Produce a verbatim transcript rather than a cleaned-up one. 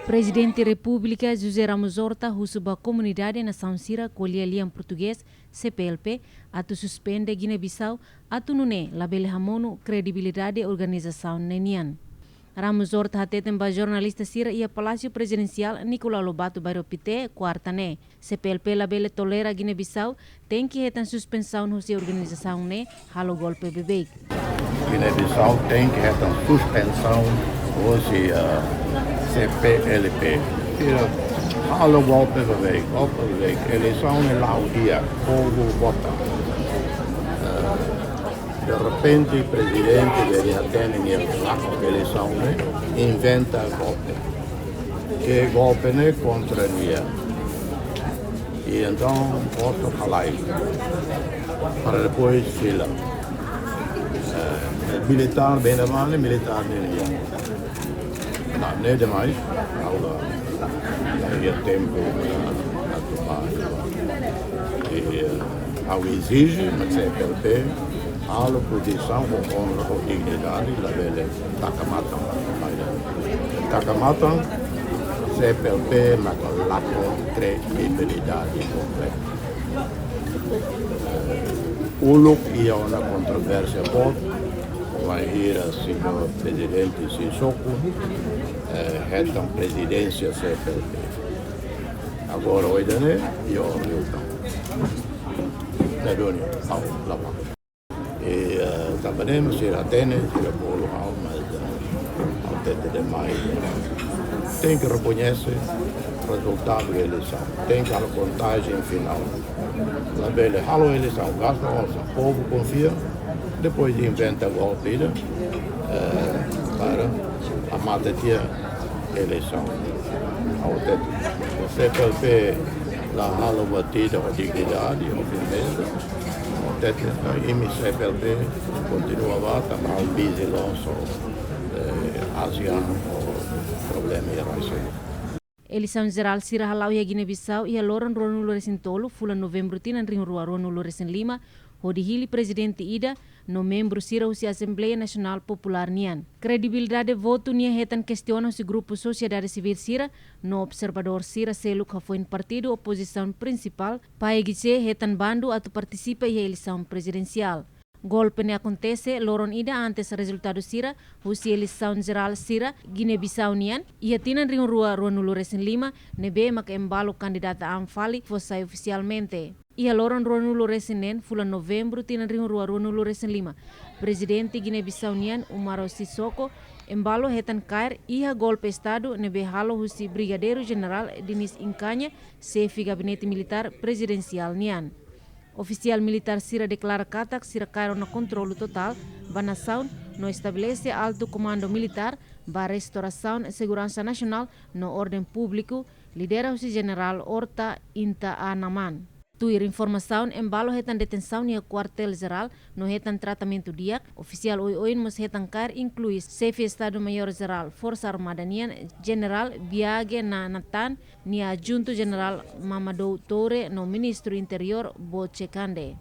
Prezidente Repúblika José Ramos Horta husu ba komunidade nasaun sira ko'alia lian portugés, C P L P, atu suspende Guiné-Bissau, atu nune'e labele hamonu kredibilidade organizasaun ne'e nian. Ramos Horta hateten ba jornalista sira iha Palásiu Prezidensiál Nicolau Lobato, bairru Pité, kuarta ne'e. C P L P labele tolera Guiné-Bissau tenke hetan suspensaun husi organizasaun ne'e halo golpe beibeik. Guiné-Bissau tenke hetan suspensaun husi, eh, C P L P. Sira halo golpe beibeik, golpe beibeik. Eleisaun ne'e la'o di'ak, povu vota. Eh, derrepente, prezidente de Atene, nia lakon eleisaun ne'e, inventa golpe. Ke golpe ne'e kontra nia. I entaun, postu halai. Para depois fila. Eh, militár, bem da mane, militár ne'e nia. Não, ne'e demais. Agora, daí é tempo, eh, atuar. I, eh, ha'u ezije, mas C P L P, halo pozisaun ho onra, ho dignidade, labele taka matan. Taka matan, C P L P maka lakon kredibilidade kompleta. Uluk iha ona kontrovérsia boot, bainhira señór Prezidente Sissoko, eh, hetan prezidénsia C P L P. Agora, ohin ne'e, iha ona liután. Ne'e duni, ha'u la ba. I, eh, tanba ne'e mak sira hatene, sira bolu ha'u, mas, eh, ha'u hatete demais. Tenke rekoñese rezultadu eleisaun. Tenke halo kontajen finál. Labele halo eleisaun, gasta osan, povu konfia, depois inventa golpe ida, eh, para hamate tiha eleisaun. Ha'u hatete, C P L P la halo buat ida ho dignidade, ho firmeza. Ha'u hatete, imi C P L P kontinua ba, tanba ha'u busy loos ho, eh, ASEAN, ho problema iha rai seluk. Eleisaun jerál sira hala'o iha Guiné-Bissau iha loron ruanulu-resin-tolu fulan Novembru tinan rihun rua ruanulu-resin-lima, hodi hili prezidente ida no membru sira husi Asembleia Nasionál Populár nian. Kredibilidade votu nian hetan kestiona husi grupu sosiedade sivíl sira no observadór sira seluk hafoin partidu opozisaun prinsipál, PAIGC, hetan bandu atu partisipa iha eleisaun prezidensiál. Golpe ne'e akontese loron ida antes rezultadu sira husi eleisaun jerál sira Guiné-Bissau nian, iha tinan rihun rua ruanulu-resin-lima, ne'ebé maka Embalo kandidata an fali fó sai ofisialmente. Iha loron ruanulu-resin-neen fulan Novembru tinan rihun rua ruanulu-resin-lima, Prezidente Guiné-Bissau nian, Umaro Sissoco Embalo, hetan kaer iha golpe Estadu ne'ebé halo husi Brigadeiru Jenerál Diniz Incanha, xefe gabinete militár prezidensiál nian. Ofisiál militár sira deklara katak sira kaer ona kontrolu totál ba nasaun no estabelese altu komandu militár ba restorasaun seguransa nasionál no orden públiku, lidera husi Jenerál Horta Inta Anaman. Tuir informasaun, Embalo hetan detensaun iha kuartél jerál no hetan tratamentu di'ak. Ofisiál oioin mós hetan kaer, inklui xefe Estadu Maiór Jerál Forsa Armada nian, Jenerál Biage Na Nathan, nia adjuntu Jenerál Mamadou Toure no Ministru Interiór Boche Kande.